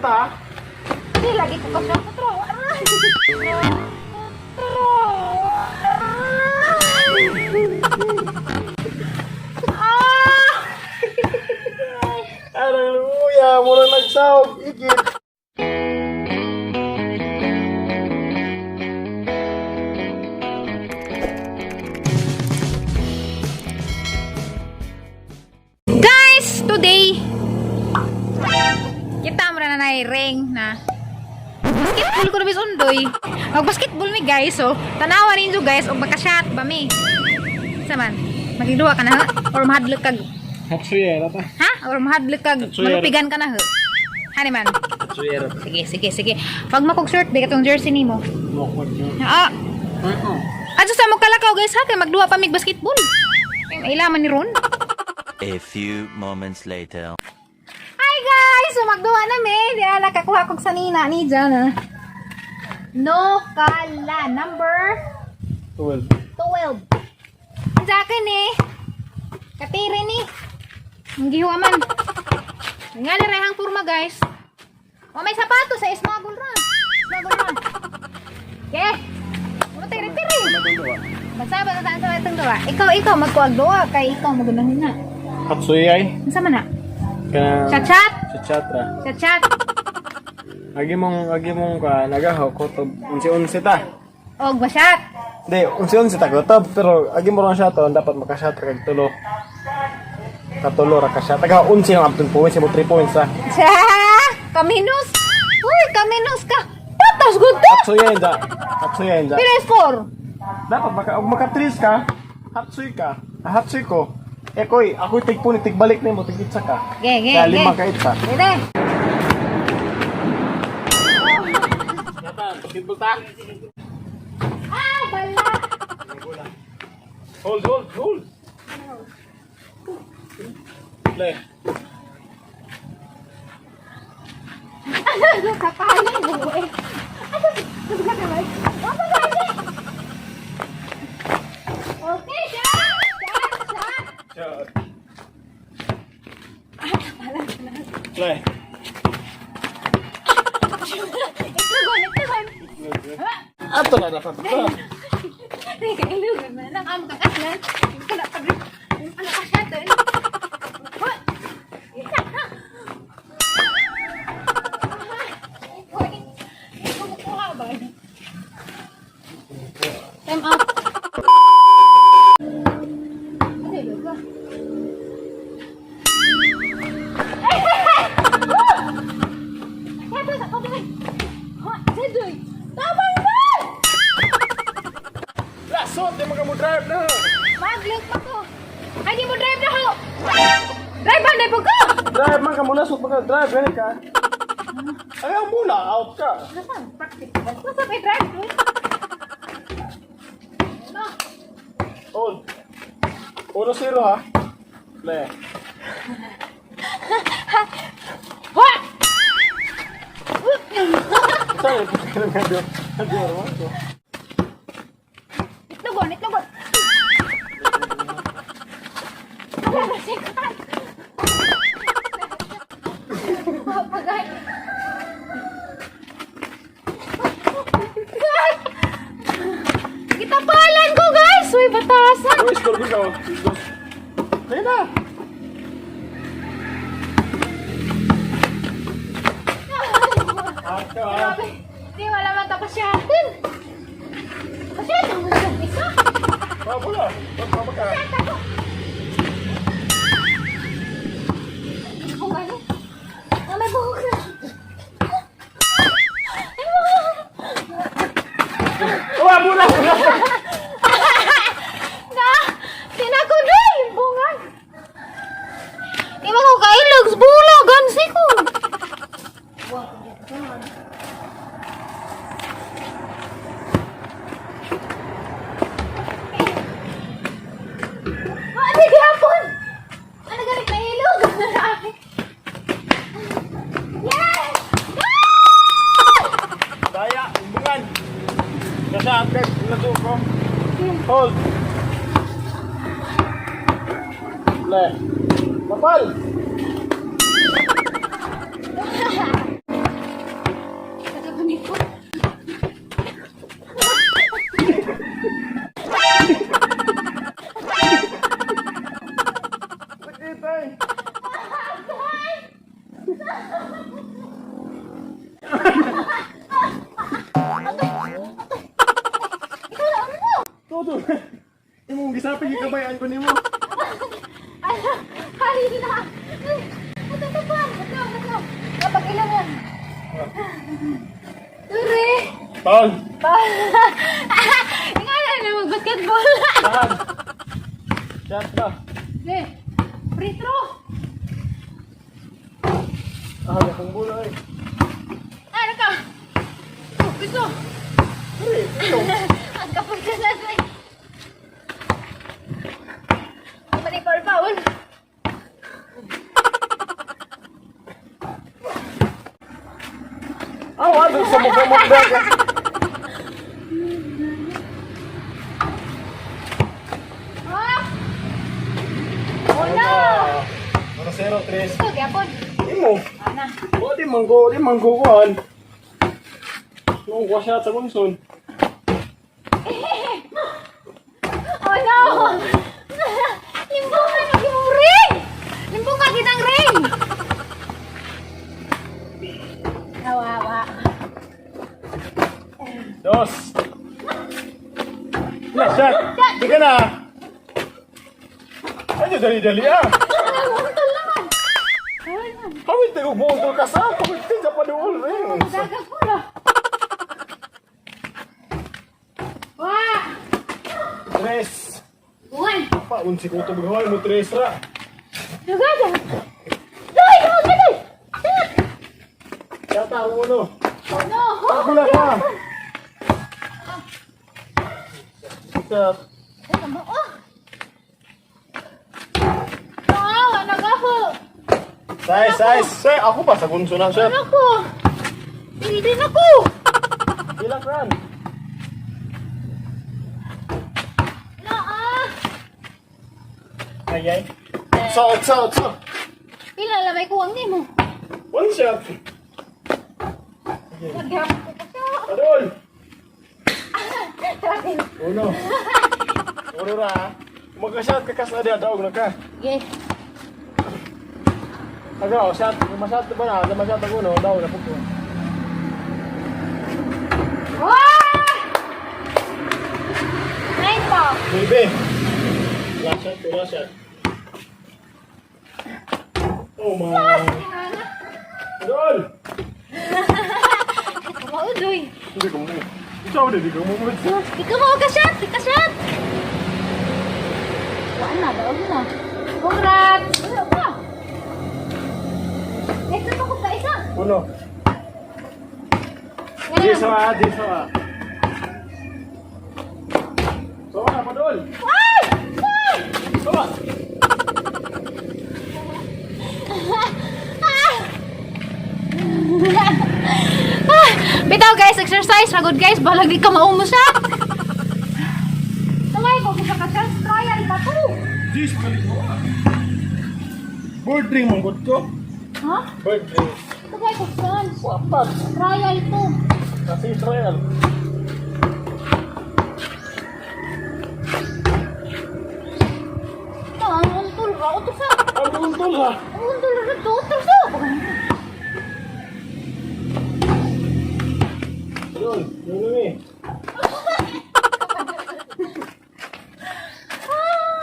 ta. Hindi, lagi ko kasi ako tro. Aray! Tro! Aray! Ah! Hallelujah, mura nagsawag igit. Guys, today, kita mo na na ring na basketball ko na bis undoy. Mag basketball mi guys, so tanawa ninyo guys og makashot ba mi. Saman, magigduwa ka na ha? Or mahadlok kag Hatsuyera ta. ha? Or mahadlok kag Hatsuyera. malupigan ka na ha? Hani man. Hatsuyera ta. Sige, sige, sige. Pag makog shirt, di katong jersey nimo. Mokot yun. Ah, adto sa mo kalakaw guys ha kay magduwa pa mig basketball. Ay, mailaman ni Ron. A few moments later. Hi guys! So magduwa na mi. Di ala kakuha kog sanina ni Jana. No kala number 12. 12. Ang sa akin eh. Katiri ni. Ang gihuwa man. Nga na rehang purma guys. O may sapato sa smuggle ra. Smuggle ra. Okay. Ano tayo tiri? Basta ba sa sa itong duwa? Ikaw ikaw magkuag duwa kay ikaw magunahon na. Hatsuyay. Unsa man na? Kana Chat chat. Sa chatra. Chat chat. Agi mong ka nagahaw ko to unsi-unsi ta. Og ba chat? Di, unsi-unsi ta ko to, pero agi mo ron siya to, dapat makashot ra kag tulo. Katulo ra ka siya. Taga unsi ang abtong points, mo 3 points ha. Sa kaminos. Uy, kaminos ka. Patas gud to. Hatsuyay da. Hatsuyay da. Pila score? Dapat maka og maka 3 ka, hatsuy ka. Ah, hatsuy ko. Ekoy, ako'y tigpuni, tigbalik nimo, tig-itsa ka. Ge, ge, Kaya ge. lima ka itsa. Pwede. Yata, basketball ta. Ah, bala. Hold, hold, hold. Play. Ano ka pala mo eh. Ano? Ano ka naman? Ano ka Okay, shot! Shot! Shot! Shot. Play. Itlogon, itlogon. Ato na dapat. Teka, ilugon man. Ang amang kakaslan. Ano ka ano ka shot eh. Time out. Ano yun ba? Tama ba? Lasot, di mo ka mo drive na. Maglink pa ko. Ay, di mo drive na ho. Drive ba? Drive ko. Drive man ka mo, lasot man ka. Drive, ganit ka. Ayaw muna, out ka. Nasaan? Practice. Nasa may drive ko? Ano? Hold. 1-0 ha. Play. What? Saan yung pagkakas ng video? Itlogon, itlogon. Wala na sikat. Pagay. Kitapalan ko guys! Uy, batasan! Uy, score ko ikaw. Play na. Out ka ha. Grabe. Di, wala man tapos siya atin. Kasi ito mo siya isa. Pabula. Pabula ka. Ako. Ako gani. Ah, may buhok na. Ay, buhok. Uwa, bula, bula. Na, tinakudoy. Bungan. Di ba ko kailog? Bula, gansi ko. Ano gihapon? Ano ganit na ilog? Yes! Daya, umbungan. Kasi ang guys, lazo ko. Hold. Play. Kapal. tay. Ikaw na, ano mo? Todo. Imong gisapig gikabayan ko nimo. Halina! Matatapan! Ito, ito! Kapag ilangan. Turi! Paul. Pa! Nga na mag-basketball. Tahan. Shot ba? Eh, free throw! Ah, akong bola eh. Ano ka? Oh, gusto! Pre, ito. Ang kapag ka na sa'yo. Mali foul foul. Ah, wala sa mukha mo ba? Ah! Oh no! Ano 0-3. Ito, gyapon. Imo. Ana. O di manggo, di manggo kuan. Nung kuha siya sa gunson. Oh no! Limbungan ang imong ring! Limbungan kitang ring! Kawawa. Dos. Na, shot. Di ka na. Ay, dali-dali ah. Untol naman! Ay, man. Pawit na kung ka sa. Pawit ka sa paduol rin. Daga ko lah. Wah! Tres. Buwan! Pa, unsi ko ito magawa mo tres ra. Daga! Dai! Dai! Dai! Shot ah, uno. Oh no! Pagula ka. Shot. Ano mo? Oh! Ah, nagaho! Size, size. Size. Ako pa sa gunso na, shot. Ano ko? Pildin ako! Ilang run? Na ah! Ay, ay. So, so, so. Pila lamay kuwang ni mo. One shot. Naghapon ko pa siya. Padol. Uno. Uno ra. Ah. Magka-shot ka kas na diya, daog na ka. Okay. Aga, oh, shot. Mashot ba na? Mashot ako, no? Daog na po ko. Wah! 9 pa. Baby. Last shot, to last shot. Oh my. Padol! Maudoy. Hindi ko mo. Ikaw na, hindi ko mo. Di ka mo ka shot, di ka shot. Wala na, daog na. Congrats. Wala pa. Next na ko ka isa. Uno. Di sama, di sama. Sama na, Padol. Ay! Ay! Sama. Ah! Bitaw guys, exercise. Ragod guys, balag di ka maumusa. Kamay ko sa ka chance trial pa to. Jeez, kalit mo ah. Bird ring mong good ko. Ha? Bird ring. Kamay ko chance. Wapat. Trial to. Nasa Israel. Ito, ang untol ra. Untol sa. Ang untol ha. Ang untol ra to. Untol sa. Yun, yun yun eh.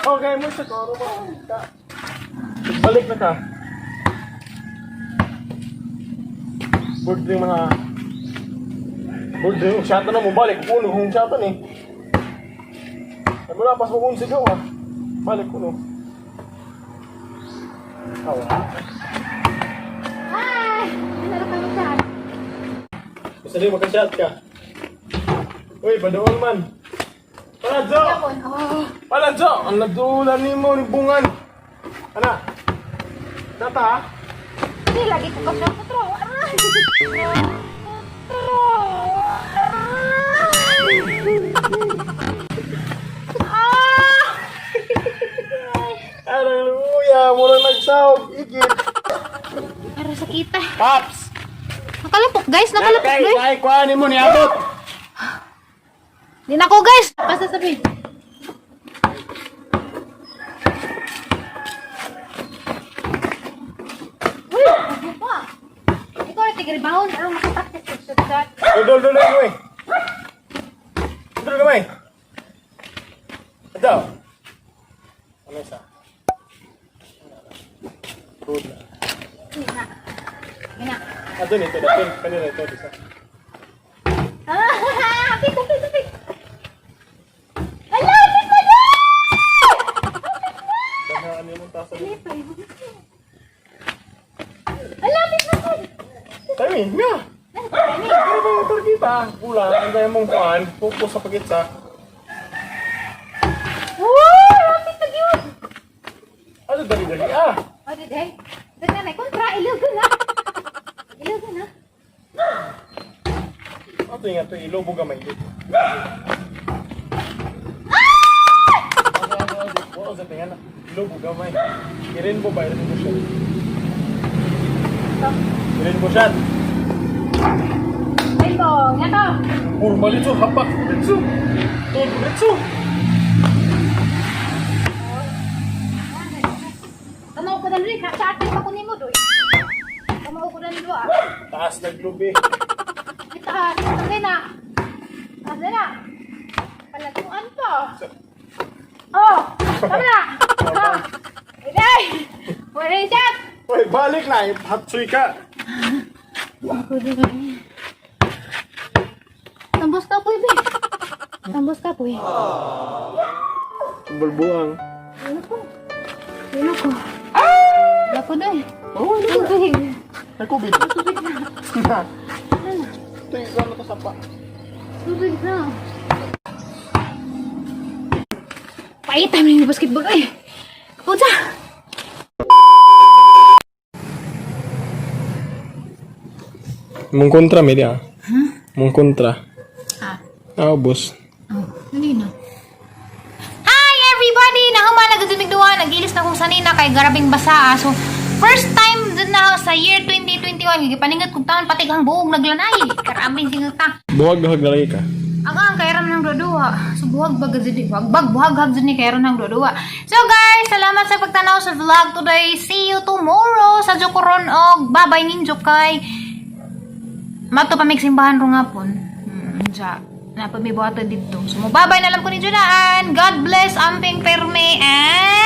Okay, mo sa koro mo. Ka. Balik na ka. Bird ring mga bird ring, shot na mo balik. Uno kung shot ni. Ay, wala pas mo unsi ko ah. Balik uno. Awa. Ay! Ano ka mo sa? Basta di magka-shot ka. Uy, badool man. Palanzo! Yapon. Oh. Palanzo! Ang nadulan ni mo ni bungan. Ana. Tata. Ah. Hindi, lagi ko ka shot. Otro. Aray! Otro. Ah! Hallelujah! Mura nagsawag. Ikit. Para sa kita. Paps! Nakalapok guys, nakalapok Kay, guys. kay, kuha ni mo ni abot. Di na ko guys. Basta sabi. Tig rebound aron makapractice og shot. Dol, dol, dol, gamay. Dol, gamay. Ito. Ano isa? Good na. Ina. Ina. Ato nito, dito. Kanina ito, isa. Ah, apit, apit, apit. Ala, apit mo na! Dangaan niyo mong tasa. Ala, apit mo na! Tayo, nga! Ano ba yung targita? Kulang, ang dahil mong kuhan. Focus sa pagitsa. Woo! Apit na gyud! Ano, dali-dali ah! Oh, di day. Daghan na kontra ilugo na. Ilugo na. Ato yung ato, ilobo gamay dito. Oo, sa tingnan na. Ilobo gamay. I-rainbow ba? I-rainbow shot. I-rainbow shot. Rainbow, nga to. Kurma litso, hapak litso. Tol litso. Tanaw ko dali, ka sa atin pa ko nimo doy. Tanaw ko dali ah. Taas naglubi. Itaas, taas na. Taas na. Palatuan pa. Oh, tama na. Oh. Iday. Wala yung shot. Uy, balik na. Hatsoy ka. Ako din. Tambos ka po, be. Tambos ka po, eh. Bulbuang. Ano po? Ano ko? Wala ko doy. Oh, ano Ang tuhig. Nagkubid. Tubig na. Ito yung ano to sapa. Tubig na. Paitan mo yung basketball, ay. Puta! Mong kontra, media. Huh? Mong kontra. Ah. Ah, boss. Oh, dali na. Hi everybody! Nahuman na gud duwa, nagilis na kong sanina kay garabing basa ah. So, first time dun na sa year 2021, gipaningat kog taon patig ang buong naglanay. Karabing singta. Buhag-buhag na lagi ka. Ang ang kay ram ng duwa. So buhag bag gud ni buhag bag buhag hag jud ni kay ram ng duwa. So guys, salamat sa pagtanaw sa vlog today. See you tomorrow sa Jokoron og babay ninyo kay Mato pa may simbahan ro ngapon. Siya. Napa may buhatan dito. So, mababay na lang ko ni Junaan. God bless, amping perme, and